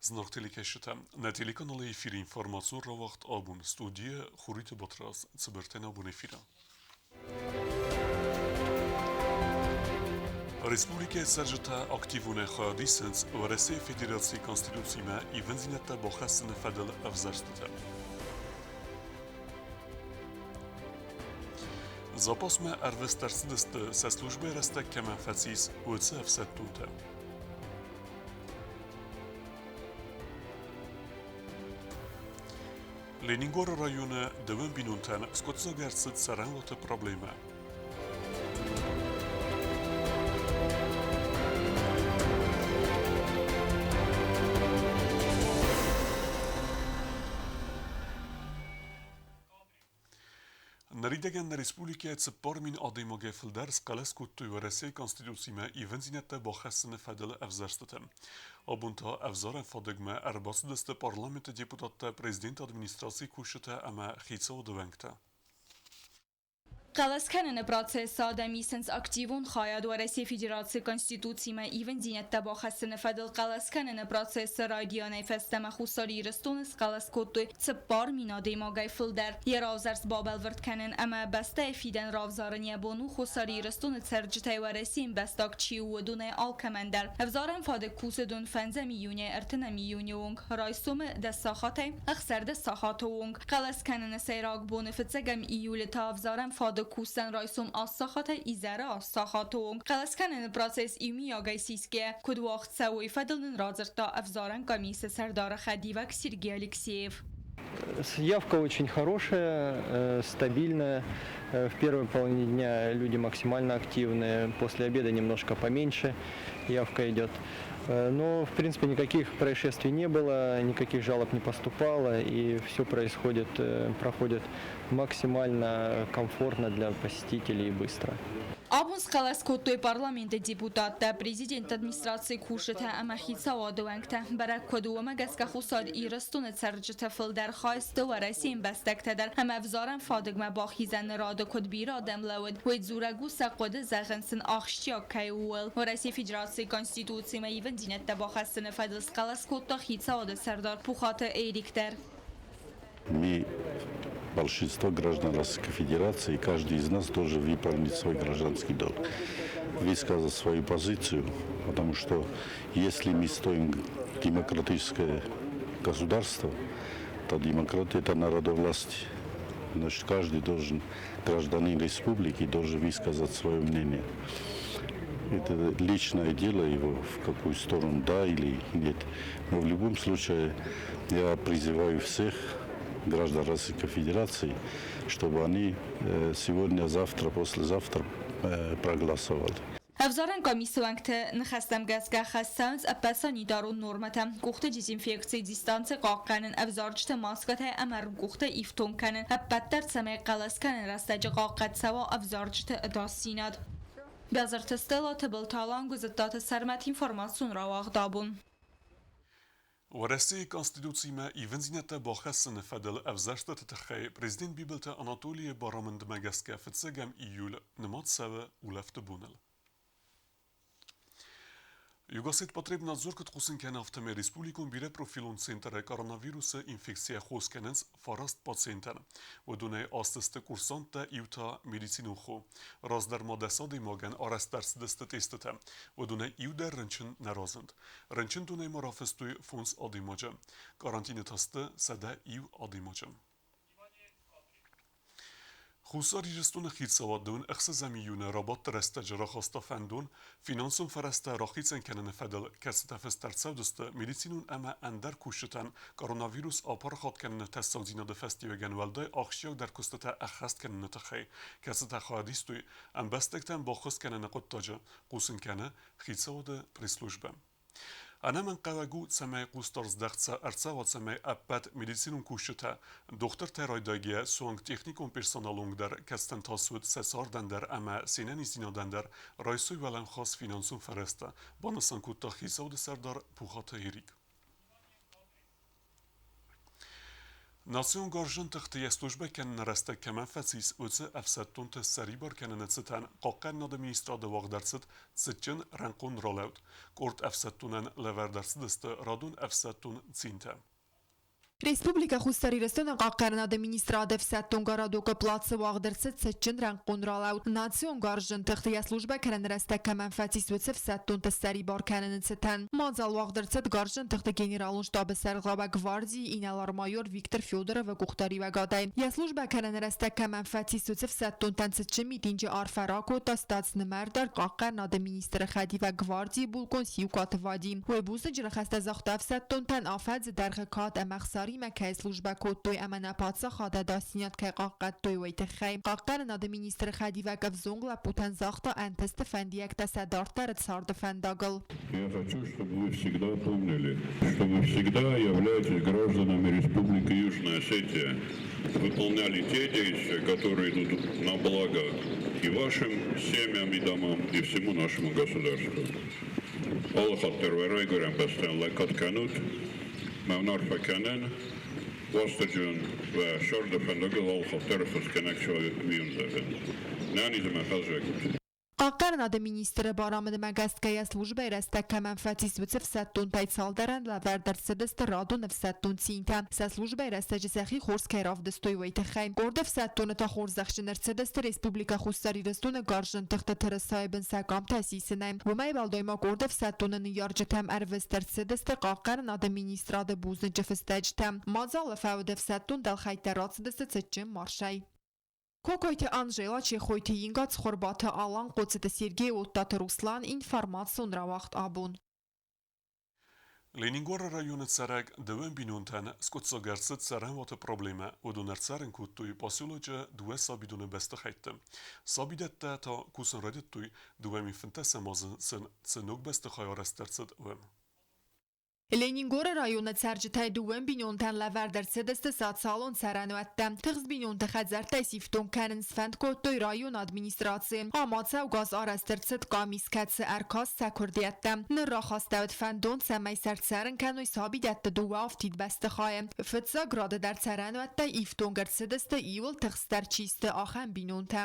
Зынаргъ телекӕсджытӕ, нӕ телеканалы эфиры информацион рауагъд абон студийӕ Хуриты Батрадз цыбыртӕн абон эфиры. Республикӕйы цӕрджытӕ активонӕй хайад исынц Уӕрӕсейы Федерацийы Конституцимӕ ивындзинӕдтӕ бахӕссыны фӕдыл ӕвзӕрстыты. Запасмӕ ӕрвыст ӕрцыдысты, сӕ службӕйы рӕстӕг кӕмӕн фӕцис, уыцы ӕфсӕддонтӕ. Ленингоры районы дыууын бинонтӕн скъуыддзаг ӕрцыд цӕрӕнуаты проблемӕ. Ныридӕгӕн нӕ республикӕйы 4000 адӕймагӕй фылдӕр схъӕлӕс кодтой Уӕрӕсейы Конституцимӕ ивындзинӕдтӕ бахӕссыны фӕдыл ӕвзӕрстыты. Абон та ӕвзарӕн фадыгмӕ ӕрбацыдысты парламенты депутаттӕ, президенты администрацийы кусджытӕ ӕмӕ хицауады уӕнгтӕ. Хъӕлӕс кӕныны процессы адӕм исынц активон хайад Уӕрӕсейы Федерацийы Конституцимӕ ивындзинӕдтӕ бахӕссыны фӕдыл хъӕлӕс кӕныны процессы райдианӕй фӕстӕмӕ Хуссар Ирыстоны схъӕлӕс кодтой 4000 адӕймагӕй фылдӕр. Йӕ равзӕрст бабӕлвырд кӕнын ӕмӕ бӕстӕйы фидӕн равзарын йӕ бон у Хуссар Ирыстоны цӕрджытӕй Уӕрӕсейы ӕмбӕстаг чи у, уыдонӕй алкӕмӕн дӕр. Ӕвзарӕн фадыг кусы дон фӕндзӕм июнӕй ӕртынӕм июны онг, райсомы 10 сахатӕй 16 сахаты онг. Хъӕлӕс кӕныны сӕйраг боны фыццӕгӕм июлы та ӕвзарӕн фадыг кусдзӕн райсом 8 сахатӕй изӕры 8 сахаты онг. Хъӕлӕс кӕныны процесс иумиагӕй сисгӕ куыд уагъд цӕуы, уый фӕдыл нын радзырдта ӕвзарӕн комиссы сӕрдары хӕдивӕг Сергей Алексеев. Явка очень хорошая, стабильная. В первой половине дня люди максимально активные, после обеда немножко поменьше явка идет. Но, в принципе, никаких происшествий не было, никаких жалоб не поступало, и все происходит, проходит максимально комфортно для посетителей и быстро. Абон схъӕлӕс кодтой парламенты депутаттӕ, президенты администрацийы кусджытӕ ӕмӕ хицауады уӕнгтӕ. Бӕрӕг куыд у, уымӕ гӕсгӕ Хуссар Ирыстоны цӕрджыты фылдӕр хай сты Уӕрӕсейы ӕмбӕстӕгтӕ дӕр ӕмӕ ӕвзарӕн фадыгмӕ бахизӕны рады куыд бирӕ адӕм лӕууыд, уый дзурӕг у сӕ хъуыды зӕгъын сын ахсджиаг кӕй у, ууыл. Уӕрӕсейы Федерацийы Конституцимӕ ивындзинӕдтӕ бахӕссыны фӕдыл схъӕлӕс кодта хицауады сӕрдар Пухаты Эрик дӕр. Мы большинство граждан Российской Федерации, и каждый из нас должен выполнить свой гражданский долг, высказать свою позицию, потому что если мы стоим демократическое государство, то демократия – это народовластие. Значит, каждый должен, гражданин республики, должен высказать свое мнение. Это личное дело его, в какую сторону, да или нет. Но в любом случае я призываю всех граждан Российской Федерации, чтобы они сегодня, завтра, послезавтра проголосовали. Ӕвзарӕн комиссы уӕнгты ныхӕстӕм гӕсгӕ хӕс цӕуынц ӕппӕт санитарон нормӕтӕ: къухты дезинфекци, дистанци хъахъхъӕнын, ӕвзарджыты маскӕтӕй ӕмӕ ӕрмкъухтӕ ифтонг кӕнын, ӕппӕт дӕр цӕмӕй хъӕлӕс кӕнын рӕстӕджы хъахъхъӕд цӕуа ӕвзарджыты ӕдасдзинад. Бязырты Стелла, Тыбылты Алан, Гуызыдтаты Сӕрмӕт информацион рауагъд абон. Уӕрӕсейы Конституцимӕ ивындзинӕдтӕ бахӕссыны фӕдыл ӕвзӕрстыты тыххӕй президент Бибылты Анатолийы барамындмӕ гӕсгӕ фыццӕгӕм июль нымад цӕуы улӕфты боныл. Югосетпотребнадзор куыд хъусын кӕны, афтӕмӕй республикон бирӕпрофилон центры коронавирусы инфекцийӕ хос кӕнынц фараст пациентӕн. Уыдонӕй ацыдысты курсанттӕ, иу та медицинон хо. Раздӕр ма 10 адӕймагӕн арӕзт ӕрцыдысты тестытӕ. Уыдонӕй иу дӕр рынчын нӕ разынд. Рынчындонӕй ма рафыстой фондз адӕймаджы. Карантины та сты 101 адӕймаджы. Хуссар Ирыстоны хицауад дыууын ӕхсӕзӕм июны рабадты рӕстӕджы рахаста фӕндон финансон фӕрӕзтӕ рахицӕн кӕныны фӕдыл, кӕцытӕ фыст ӕрцӕудзысты медицинон ӕмӕ ӕндӕр кусджытӕн коронавирус апарахат кӕныны тӕссагдзинады фӕстиуӕгӕн уӕлдай ахсджиагдӕр куыстытӕ ӕххӕст кӕныны тыххӕй, кӕцытӕ хайад истой ӕмбӕстӕгтӕн баххуыс кӕныны хъуыддаджы, хъусын кӕны хицауады пресс-службӕ. Ӕнӕмӕнгхъӕуӕг у, цӕмӕй хъусдард здӕхт ӕрцӕуа, цӕмӕй ӕппӕт медицинон кусджытӕ, дохтыртӕ райдайгӕйӕ суанг техникон персонал онг дӕр, кӕцытӕн тас уыд сӕ цардӕн дӕр ӕмӕ се нӕниздзинадӕн дӕр, райсой уӕлӕмхас финансон фӕрӕзтӕ, банысан кодта хицауады сӕрдар Пухаты Эрик. Национ Гарзджын тыхты йӕ службӕ кӕныны рӕстӕг кӕмӕн фӕцис, уыцы ӕфсӕддонты ссӕрибар кӕныны цытӕн Хъахъхъӕнынады министрады уагъд ӕрцыд цытджын рӕнхъон ралӕуд. Къорд ӕфсӕддонӕн лӕвӕрд ӕрцыдысты радон ӕфсӕддон цинтӕ. Республикӕ Хуссар Ирыстоны Хъахъхъӕнынады министрады ӕфсӕддон городокы плацы уагъд ӕрцыд цытджын рӕнхъон ралӕуд национ гарзджын тыхты йӕ службӕ кӕныны рӕстӕг кӕмӕн фӕцис, уыцы ӕфсӕддонты ссӕрибар кӕныны цытӕн. Мадзал уагъд ӕрцыд гарзджын тыхты генералон штабы сӕргълӕууӕг гвардийы инӕлар-майор Виктор Федоровы къухдариуӕгадӕй. Йӕ службӕ кӕныны рӕстӕг кӕмӕн фӕцис, уыцы ӕфсӕддонтӕн цытджын митинджы арфӕ ракодта статс-нымӕрдар хъахъхъӕнынады министры хӕдивӕг гвардийы булкъон Сиукъаты Вадим. Уый бузныджы ныхӕстӕ загъта ӕфсӕддонтӕн афӕдзы дӕргъы кад ӕмӕ ӕхсаримӕ кӕй службӕ кодтой ӕмӕ нӕ паддзахады ӕдасдзинад кӕй хъахъхъӕдтой, уый тыххӕй. Хъахъхъӕнынады министры хӕдивӕг ӕвзонг лӕппутӕн загъта ӕнтысты фӕндиӕгтӕ сӕ дарддӕры царды фӕндагыл. Я хочу, чтобы вы всегда помнили, что вы всегда являетесь гражданами Республики Южная Осетия, выполняли те действия, которые идут на благо и вашим семьям и домам, и всему нашему государству. Алы хатт дӕр уӕ райгуырӕн бӕстӕйӕн лӕггад кӕнут, мӕ уын арфӕ кӕнын, Уастырджи уын уӕ сӕрды фӕндагыл алы хатт дӕр ӕххуысгӕнӕг суӕвын. Нӕниз ӕмӕ хӕрзӕг ут! Хъахъхъӕнынады министры барамындмӕ гӕсгӕ йӕ службӕйы рӕстӕг кӕмӕн фӕцис, уыцы ӕфсӕддонтӕй цалдӕрӕн лӕвӕрд ӕрцыдысты радон ӕфсӕддон цинтӕ. Сӕ службӕйы рӕстӕджы сӕхи хорз кӕй равдыстой, уый тыххӕй. Къорд ӕфсӕддоны та хорзӕхджын ӕрцыдысты Республикӕ Хуссар Ирыстоны Гарзджын тыхты тырысайы бын сӕ къамтӕ сисынӕй. Уымӕй уӕлдай ма къорд ӕфсӕддоны ныййарджытӕм ӕрвыст ӕрцыдысты Хъахъхъӕнынады министрады бузныджы фыстӕджытӕ. Мадзалы фӕуд ӕфсӕддон дӕлхӕйттӕ рацыдысты цытджын маршӕй. Кокойты Анжела, Чехойты Инга, Цхуырбаты Алан, Хъоцыты Сергей, Оттаты Руслан, информацион рауагъд абон. Ленингоры районы цӕрӕг дыууӕ бинонтӕн скъуыддзаг ӕрцыд цӕрӕнуаты проблемӕ. Уыдон ӕрцӕрын кодтой поселочы дыууӕ сабидоны бӕстыхӕйтты. Сабидӕттӕ та кусын райдыдтой 2015 азы сын цы ног бӕстыхай арӕзт ӕрцыд, уым. Ленингоры районы цӕрджытӕй дыууӕ бинонтӕн лӕвӕрд ӕрцыдысты социалон цӕрӕнуӕттӕ. Тыхст бинонты хӕдзӕрттӕй сифтонг кӕнын сфӕнд кодтой районы администрацийы. Амацӕугаз арӕзт ӕрцыд къамис, кӕцы ӕркаст сӕ куырдиӕттӕ. Ныр рахастӕуыд фӕндон, цӕмӕй сӕ ӕрцӕрын кӕной сабидӕтты дыууӕ афтид бӕстыхайы. Фыццаг рады дӕр цӕрӕнуӕттӕй ифтонг ӕрцыдысты, иуыл тыхстдӕр чи сты, ахӕм бинонтӕ.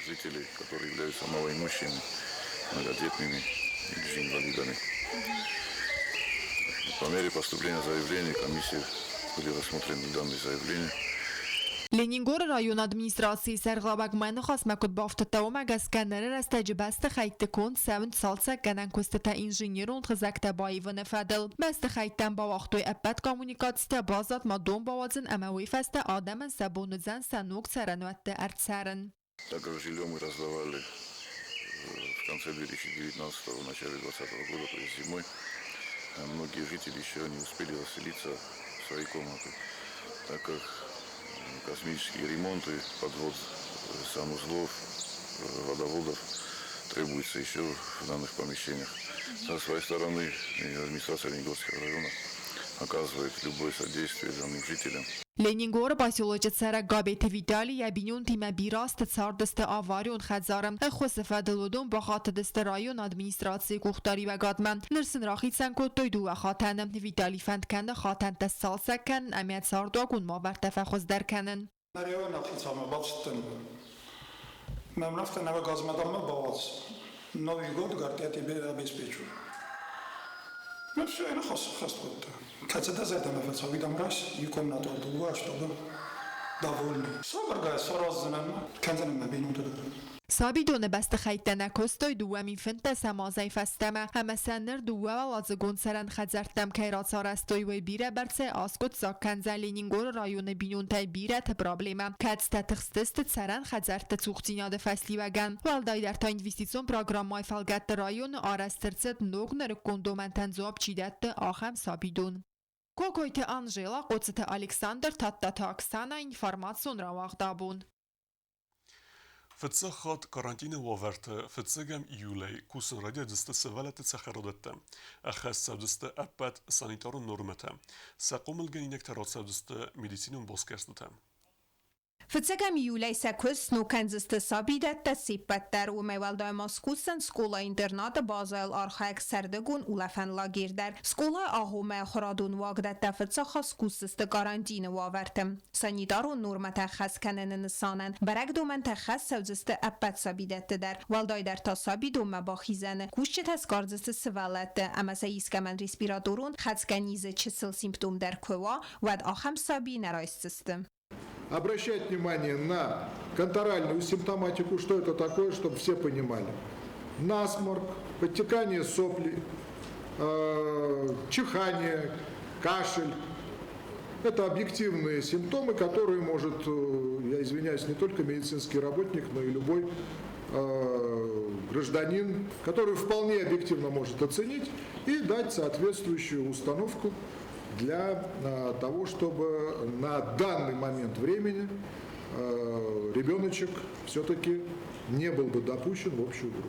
Жители, которые являются малоимущими, многодетными или же инвалидами. По мере поступления заявлений комиссии были рассмотрены данные заявления. Ленингоры районы администрацийы сӕргълӕууӕг мӕ ныхасмӕ куыд бафтыдта, уымӕ гӕсгӕ ныры рӕстӕджы бӕстыхӕйтты конд цӕуынц цалцӕггӕнӕн куыстытӕ инженерон хызӕгтӕ баивыны фӕдыл. Бӕстыхӕйттӕм бауагътой ӕппӕт коммуникацитӕ, баззад ма дон бауадзын ӕмӕ уый фӕстӕ адӕмӕн сӕ бон уыдзӕн сӕ ног цӕрӕнуӕтты ӕрцӕрын. Так как жилье мы раздавали в конце 2019 начале 2020 года, то есть зимой, многие жители еще не успели заселиться в свои комнаты, так как космические ремонты, подвод санузлов, водоводов требуется еще в данных помещениях. Со своей стороны администрация Ленингорского района оказывает любое содействие данным жителям. Ленингоры поселочы цӕрӕг Габеты Витали йӕ бинонтимӕ бирӕ азты цардысты аварион хӕдзары. Ӕххуысы фӕдыл уыдон бахатыдысты районы администрацийы къухдариуӕгадмӕ. Ныр сын рахицӕн кодтой дыууӕ хатӕны. Витали фӕнд кӕны хатӕнтӕ сцалцӕг кӕнын ӕмӕ цардуагон уавӕртӕ фӕхуыздӕр кӕнын. Районы хицаумӕ бацыдтӕн. Мӕм афтӕ нӕуӕг азмӕ дӕр ма бауадз. Новый год, говорит, я тебе обеспечу. Ну все, я ныхас кодта. Кӕцыдӕр зӕрдӕмӕ фӕцӕуид ам раз, иу комнатӕ дыууӕ, чтобы довольны. Сабыргай сараздзынӕн, кӕндзынӕн мӕ бинонты дӕр. Сабидоны бӕстыхӕйттӕ нӕ куыстой 2015 азӕй фӕстӕмӕ, ӕмӕ сӕ ныр дыууӕуӕладзыгон цӕрӕн хӕдзӕрттӕм кӕй рацарӕзтой, уый бирӕбӕрцӕй аскъуыддзаг кӕндзӕн Ленингоры районы бинонтӕй бирӕты проблемӕ, кӕцытӕ тыхстысты цӕрӕн хӕдзӕртты цухдзинады фӕстиуӕгӕн. Уӕлдайдӕр та инвестицион программӕйы фӕлгӕтты районы арӕзт ӕрцыд ног нырыккон домӕнтӕн дзуапп чи дӕтты, ахӕм сабидон. Кокойты Анжела, Хъоцыты Александр, Тадтаты Оксана, информацион рауагъд абон. Фыццаг хатт карантины уавӕрты фыццӕгӕм июлӕй кусын райдайдзысты сывӕллӕтты цӕхӕрадӕттӕ. Ӕххӕст цӕудзысты ӕппӕт санитарон нормӕтӕ. Сӕ хъомылгӕнинӕгтӕ рацӕудзысты медицинон басгӕрстытӕ. Фыццӕгӕм июлӕй сӕ куыст сног кӕндзысты сабидӕттӕ се ппӕт дӕр. Уымӕй уӕлдай ма скусдзӕн скъола-интернаты базӕйыл архайӕг сӕрдыгон улӕфӕн лагерь дӕр. Скъолайы агъоммӕ ахуырадон уагдӕттӕ фыццаг хатт скусдзысты карантины уавӕрты. Санитарон нормӕтӕ ӕххӕст кӕныны нысанӕн бӕрӕг домӕнтӕ ӕххӕст цӕудзысты ӕппӕт сабидӕтты дӕр. Уӕлдайдӕр та сабидонмӕ бахизӕны кусджытӕ сгардзысты сывӕллӕтты ӕмӕ сӕ искӕмӕн респираторон хӕцгӕ низы чысыл симптом дӕр куы уа, уӕд ахӕм саби нӕ райсдзысты. Обращать внимание на конторальную симптоматику, что это такое, чтобы все понимали. Насморк, подтекание сопли, чихание, кашель. Это объективные симптомы, которые может, я извиняюсь, не только медицинский работник, но и любой гражданин, который вполне объективно может оценить и дать соответствующую установку для того, чтобы на данный момент времени ребеночек все-таки не был бы допущен в общую группу.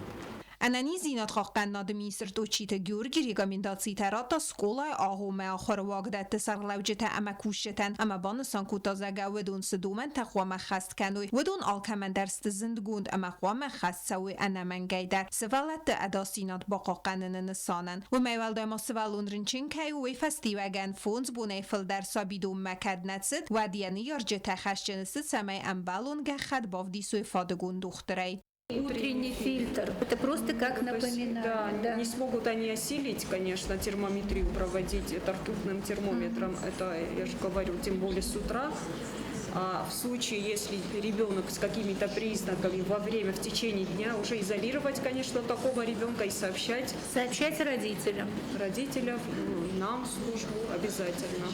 Ӕнӕниздзинад хъахъхъӕнынады министр Тотчиты Георги рекомендацитӕ радта скъолайы агъоммӕ ахуыры уагдӕтты сӕргълӕуджытӕ ӕмӕ кусджытӕн ӕмӕ банысан кодта, зӕгъгӕ, уыдон цы домӕнтӕ хъуамӕ ӕххӕст кӕной, уыдон алкӕмӕн дӕр сты зындгонд ӕмӕ хъуамӕ ӕххӕст цӕуой ӕнӕмӕнгӕй дӕр сывӕллӕтты ӕдасдзинад бахъахъхъӕныны нысанӕн. Уымӕй уӕлдай ма сывӕллон рынчын кӕй у, уый фӕстиуӕгӕн фондз бонӕй фылдӕр сабидонмӕ кӕд нӕ цыд, уӕд йӕ ныййарджытӕ хӕсджын сты, цӕмӕй ӕмбӕлон гӕххӕтт бавдисой фадыгон дохтырӕй. Утренний фильтр. Это просто как напоминание. Да, да, не смогут они осилить, конечно, термометрию проводить это ртутным термометром. Это, я же говорю, тем более с утра. А в случае, если ребенок с какими-то признаками во время, в течение дня, уже изолировать, конечно, такого ребенка и сообщать. Сообщать родителям. Родителям, нам, службу обязательно.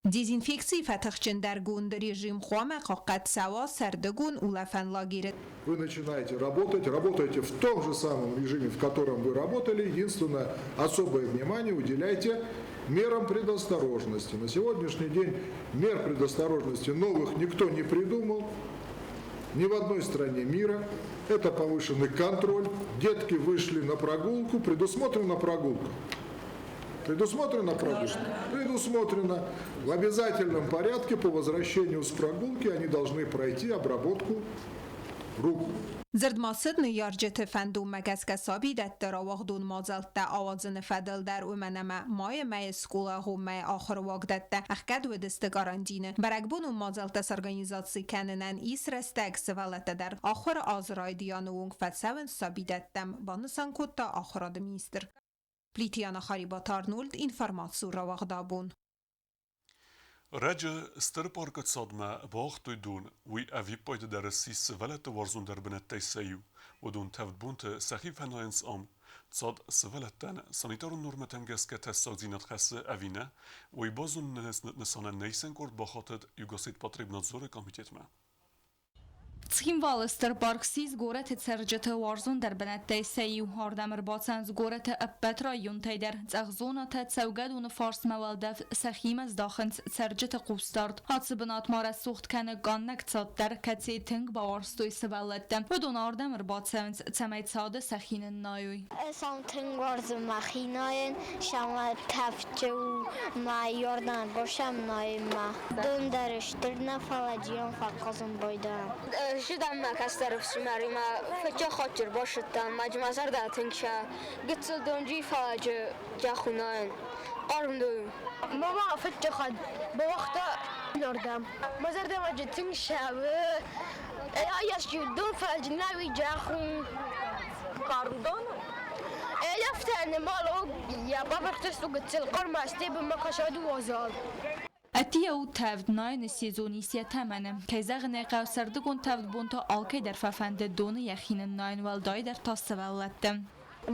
Дезинфекцийы фӕтыхджындӕргонд режим хъуамӕ хъахъхъӕд цӕуа сӕрдыгон улӕфӕн лагеры. Вы начинаете работать, работаете в том же самом режиме, в котором вы работали. Единственное, особое внимание уделяйте мерам предосторожности. На сегодняшний день мер предосторожности новых никто не придумал, ни в одной стране мира. Это повышенный контроль. Детки вышли на прогулку, предусмотрена прогулка. Предусмотрена прогулка? Предусмотрено. В обязательном порядке по возвращению с прогулки они должны пройти обработку рук. Дзырд ма цыд ныййарджыты фӕндонмӕ гӕсгӕ сабидӕтты рауагъдон мадзӕлттӕ ауадзыны фӕдыл дӕр, уымӕн ӕмӕ майы мӕйы скъолаагъоммӕйы ахуыры уагдӕттӕ ӕхгӕд уыдысты карантины. Бӕрӕгбонон мадзӕлттӕ сорганизаци кӕнынӕн ис рӕстӕг, сывӕллӕттӕ дӕр ахуыры азы райдианы онг фӕцӕуынц сабидӕттӕм, банысан кодта ахуырады министр. Плитиана Харибаты Арнольд, информацийы рауагъдабон. Раджы Стыр паркы цадмӕ бауагътой дон, уый ӕвиппайды дӕр ссис сывӕллӕтты уарзондӕр бынӕттӕй сӕ иу. Уыдон тӕвд бонты сӕхи фӕнайынц ам. Цад сывӕллӕттӕн санитарон нормӕтӕм гӕсгӕ тӕссагдзинад хӕссы ӕви нӕ, уый базоныны нысанӕн нӕ исӕн къорд бахатыд Югосетпотребнадзоры комитетмӕ. Цхинвалы Стыр парк ссис горӕты цӕрджыты уарзондӕр бынӕттӕй сӕ иу. Ардӕм ӕрбацӕуынц горӕты ӕппӕт районтӕй дӕр. Цъӕх зонӕтӕ цӕугӕдоны фарсмӕ уӕлдӕф сӕхимӕ здахынц цӕрджыты хъусдард. Ацы бынат ма рӕсугъд кӕны къаннӕг цад дӕр, кӕцыйы тынг бауарзтой сывӕллӕттӕ. Уыдон ардӕм ӕрбацӕуынц, цӕмӕй цады сӕхи ныннайой. Сам тынг уарзын мӕхи найын, сӕмӕ тӕвджы у мӕ Иордан босӕм найынмӕ. Дон дӕр стыр нӕ, фӕлӕ джион фӕхъазын байдайӕм. Зыдам мӕ кӕстӕр ӕфсымӕримӕ фӕччӕхатджы ӕрбассыдтӕн, мӕ мӕ зӕрдӕ тынг сӕ гыццыл донджи фӕлӕджы джахунайӕн. Хъарм дон. Мама фӕччӕхат бауагъта нордӕм. Мӕ зӕрдӕмӕ тынг сӕвы. Дон фӕлӕджы нӕуи джахун. Хъарм дон? Элефтӕны малог я бавӕрдтысты гыццыл хъӕрмӕстӕй бынмӕ кӕсӕд уазал. Ӕддейӕ у тӕвд, найыны сезон ис йӕ тӕмӕны. Кӕй зӕгъын ӕй хъӕуы, сӕрдыгон тӕвд бонты алкӕй дӕр фӕфӕнды доны йӕхи ныннайын, уӕлдайдӕр та сывӕллӕтты.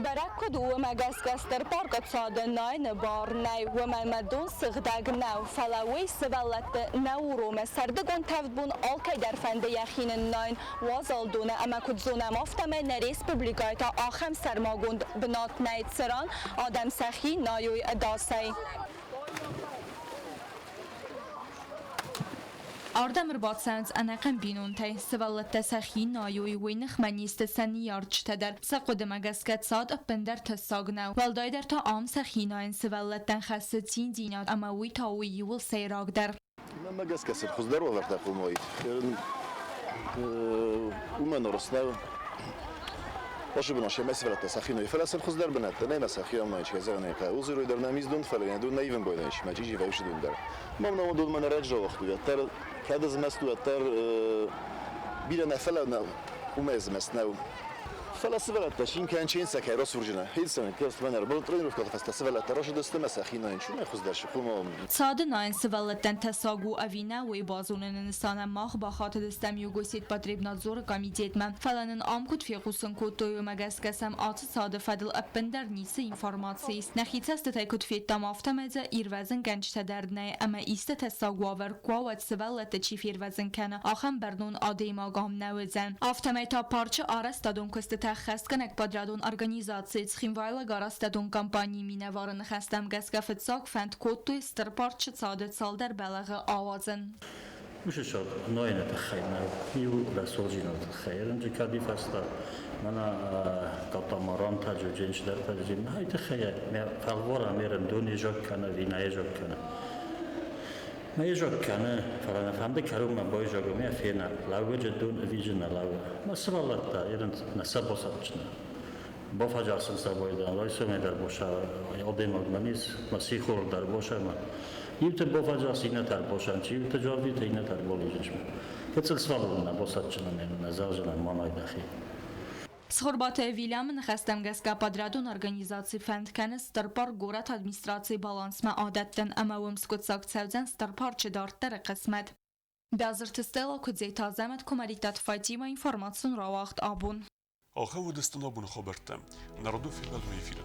Бӕрӕг куыд у, уымӕ гӕсгӕ стыр паркы цады найыны бар нӕй, уымӕн ӕмӕ дон сыгъдӕг нӕу, фӕлӕ уый сывӕллӕтты нӕ уромы. Сӕрдыгон тӕвд бон алкӕй дӕр фӕнды йӕхи ныннайын уазал доны ӕмӕ куыд зонӕм, афтӕмӕй нӕ республикӕйы та ахӕм сӕрмагонд бынат нӕй, цыран адӕм сӕхи найой ӕдасӕй. Ардӕм ӕрбацӕуынц ӕнӕхъӕн бинонтӕй. Сывӕллӕттӕ сӕхи найой, уый ныхмӕ не сты сӕ ныййарджытӕ дӕр. Сӕ хъуыдымӕ гӕсгӕ цад ӕппындӕр тӕссаг нӕу. Уӕлдайдӕр та ам сӕхи найын сывӕллӕттӕн хӕссы циндзинад ӕмӕ уый та у иууыл сӕйрагдӕр. Мӕнмӕ гӕсгӕ сын хуыздӕр уавӕртӕ хъуамӕ уаид. Уымӕн Ростов Особенно мӕ сывӕллӕттӕ сӕхи ной, фӕлӕ сын хуыздӕр бынӕттӕ нӕй мӕ сӕхи ам ной, зӕгъын ӕй хъӕуы. Узырой дӕр нӕм ис дон, фӕлӕ йӕ дон нӕ ивын бойнӕ ис, мӕ чъизи вӕйсы дон дӕр. Мам нӕ донмӕ нӕ раджы рауагътой, уӕддӕр кӕд змӕст уӕддӕр бирӕ нӕ, фӕлӕ нӕ уымӕй змӕст нӕу. Фӕлӕ сывӕллӕттӕ шинкӕн ченца кӕй росурджына, хицӕн кӕстмӕ ӕрбыл тренировкӕты фӕстӕ сывӕллӕттӕ росыдысты мӕ сӕхи найын чумӕй хуыздӕр сыхъуымӕ. Цады найын сывӕллӕттӕн тӕссаг у ӕви нӕ, уый базоныны нысанӕн мах бахатыдыстӕм Югосетпотребнадзоры комитетмӕ. Фӕлӕ нын ам куыд фехъусын кодтой, уымӕ гӕсгӕ сӕм ацы цады фӕдыл ӕппындӕр ницы информаци ис. Нӕхи цӕстытӕй куыд федтам, афтӕмӕй дзы ирвӕзынгӕнджытӕ дӕр нӕй ӕмӕ исты тӕссаг уавӕр куы уа, уӕд сывӕллӕтты чи фервӕзын кӕны, ахӕм бӕрнон адӕймаг ам нӕ уыдзӕн. Афтӕмӕй та парчы арӕзтадон куыстытӕ ӕххӕстгӕнӕг подрядон организаци Цхинвайлаг арӕзтадон компанийы минӕвары ныхӕстӕм гӕсгӕ фыццаг фӕнд кодтой стыр парчы цады цалдӕр бӕлӕгъы ауадзын. Уыцы сӕр найыны тыххӕй нӕу, иу рӕсугъддзинады тыххӕй. Рынчы кади фӕстӕ мӕнӕ катамарантӕ, джинсдӕртӕ, ай тыххӕй мӕ фӕлварӕм ерын дон езаг кӕны ӕви нӕ езаг кӕны. Нӕ езаг кӕны, фӕлӕ нӕ фӕнды кӕронмӕ байзаг ӕмӕ фена, лӕууӕджы дон ӕви дзы нӕ лӕууы. Мӕ сывӕллӕттӕ ерын нӕ сӕ басӕтджына. Бафӕдзӕхсын сӕ байдӕн, райсомӕй дӕр боса адӕймагмӕ низ, мӕ сихор дӕр босамӕ. Иутӕ бафӕдзӕхс, иннӕтӕ ӕрбосӕн, чи иутӕ джуарвитӕ, иннӕтӕ ӕрбалидзынц. Гыццыл сывӕллон нӕ босӕтджын ӕмӕ нӕ зӕгъдзынӕн мамӕй дӕхи. Цхуырбаты Вильямы ныхӕстӕм гӕсгӕ подрядон организаци фӕнд кӕны Стыр парк горӕты администрацийы балансмӕ адӕттын ӕмӕ уым скъуыддзаг цӕудзӕн Стыр парчы дарддӕры хъысмӕт. Бязырты Стелла Куыдзеты Азӕмӕт, Куымӕридтаты Фатимӕ, информацион рауагъд абон. Ахӕм уыдысты нӕ абоны хабӕрттӕ. Народон фембӕлдмӕ эфиры.